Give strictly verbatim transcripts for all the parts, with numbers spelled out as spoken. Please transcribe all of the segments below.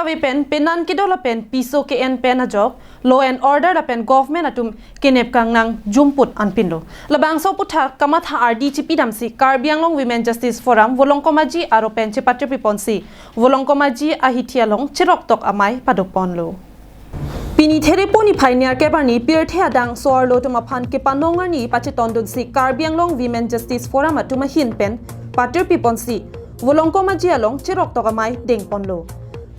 Ave pen penan kedo lapen piso ke-en pen ajok law and order lapen government atum kenep kangnang jumput anpinlo. Labangso aputhak kamatha ardi chipidamsi Karbi Anglong Women Justice Forum Volongkom Aji aro pen chepatirpiponsi Volongkom Aji ahithi along cheroktok amei padoponlo. Pini Therepo niphai niar kebarni pirthe adang so-arlo atum aphan kepanong arni pachetondunsi Karbi Anglong Women Justice Forum atum ahin pen patirpiponsi Volongkom Aji along cheroktok amei dengponlo.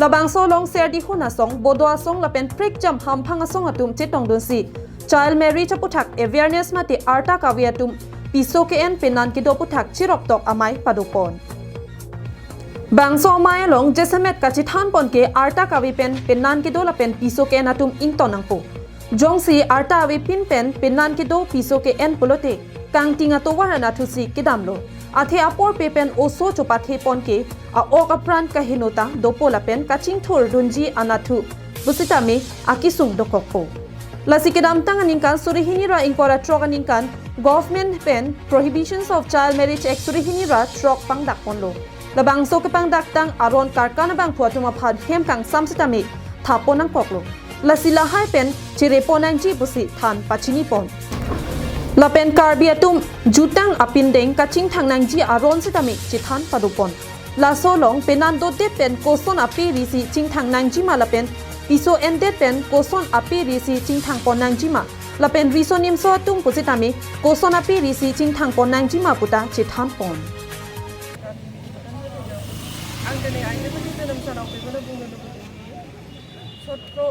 Labangso along Serdihun asong, Bodo asong lapen prekjam hamphang asong atum chetongdunsi child marriage aputhak awareness mate arta kave atum piso ke-en penan kedo aputhak cheroktok amei padopon. Bangso amei along jasemet kachethanpon ke arta kave pen penan kedo lapen piso ke-en atum ington nangpo. Jongsi arta avepin pen penan kedo piso ke-en pulote kangting atovar anatthusi kedamlo. Athe aporpe pen oso chopathepon ke a-ok apran kaheno ta dopo lapen kachingthurdunji anatthu pusitame akesung dokokpo. Lasi kedamtang aningkan suri hini ra ingkoi ra throk aningkan government pen Prohibitions of Child Marriage Act suri hini ra throk pangdakponlo. Labangso kepangdaktang aron karkan abangphu atum aphan hem kangsam sitame thapon nangkoklo. Lasi lahai pen cherepon nangji pusi than pachinipon. Lapen Karbi atum jutang apindeng kachingthang nangji aron sitame chethan padopon. Laso along penan dodet pen koson ape risi chingthang nangjima lapen piso endet pen koson ape risi chingthangpon nangjima lapen riso nimso atum pusitame koson ape risi chingthangpon nangjima puta chethanpon. Ang dini aini pati dini sarok di mana bunga dulu. Sotro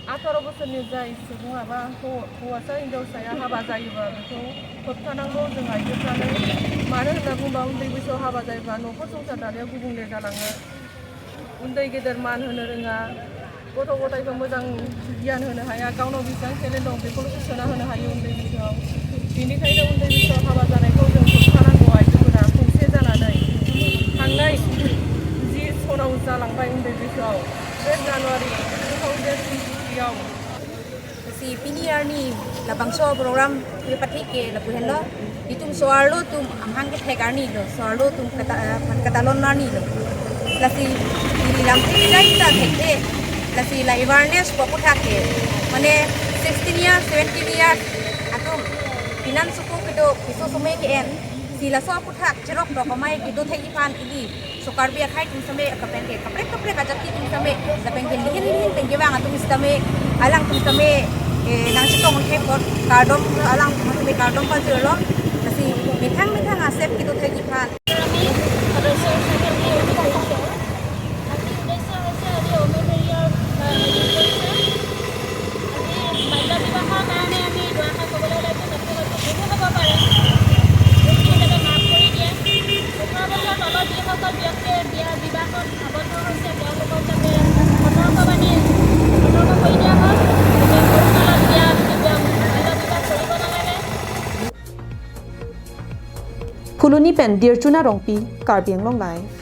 ataro bosor ni jai subung aba ho huasa injau saya haba jai ba betul. Kota nang bo jeng aja sana. Mana hendak bumbang di biso haba jai ba no kosong sadar ya gubung de jalannya. Undai gedar man hena renga. Koto kotai pemojang gian hena haya kau no bisang kelen dong beko lo sana hena haya undai biso. Ini kaida undai biso haba janai ko jeng kota nang bo aja kuna kungse jalanai. Hangnai ji sona usa langpai undai biso. First January two thousand twenty-three. Si pini arni labangso program ke pathek ke lapu henlo. Itum so-arlo atum amahang kethek arni lo. So-arlo atum kata, eh, katalon arni lo. Lasi ili lam thek dai ta thek the. Lasi la awareness ko aputhak ke. Mane sixteen years, seventeen years atum penan suku kedo piso somei ke-en. Si laso aputhak cheroktok amei kedo thekji aphan ili so Karbi akhei atum sitame kaprek ke kaprek kaprek ajati atum sitame lapen ke lihin lihin pen kevang atum sitame alang atum sitame, eh, nangchetong thek kot kardom alang atum sitame kardom pajirlo. Lasi methang methang asep kedo thekji aphan. আমি সদস্য হিচাপে আমি এইটো কৰিছোঁ। আজি উদ্দেশ্য হৈছে আজি অমেন এৰিয়াৰ, আহ, হেৰি কৰিছে। আজি বাল্য বিবাহৰ কাৰণে আমি দুআষাৰ ক'বলৈ ওলাইছোঁ, যাতে হয়তো ভুলো হ'ব পাৰে। ভুলটো যাতে মাফ কৰি দিয়ে। ওঠৰ বছৰ তলত যিসকল ব্যক্তিয়ে বিয়া বিবাহত আবদ্ধ হৈছে, তেওঁলোকক যাতে সতৰ্কবাণী, সতৰ্ক কৰি দিয়া হয়। যাতে সৰু কালত বিয়া, বিয়া, বাল্য বিবাহ কৰিব নালাগে। Phuloni pen Dirchuna Rongpi, Karbi Anglong Live.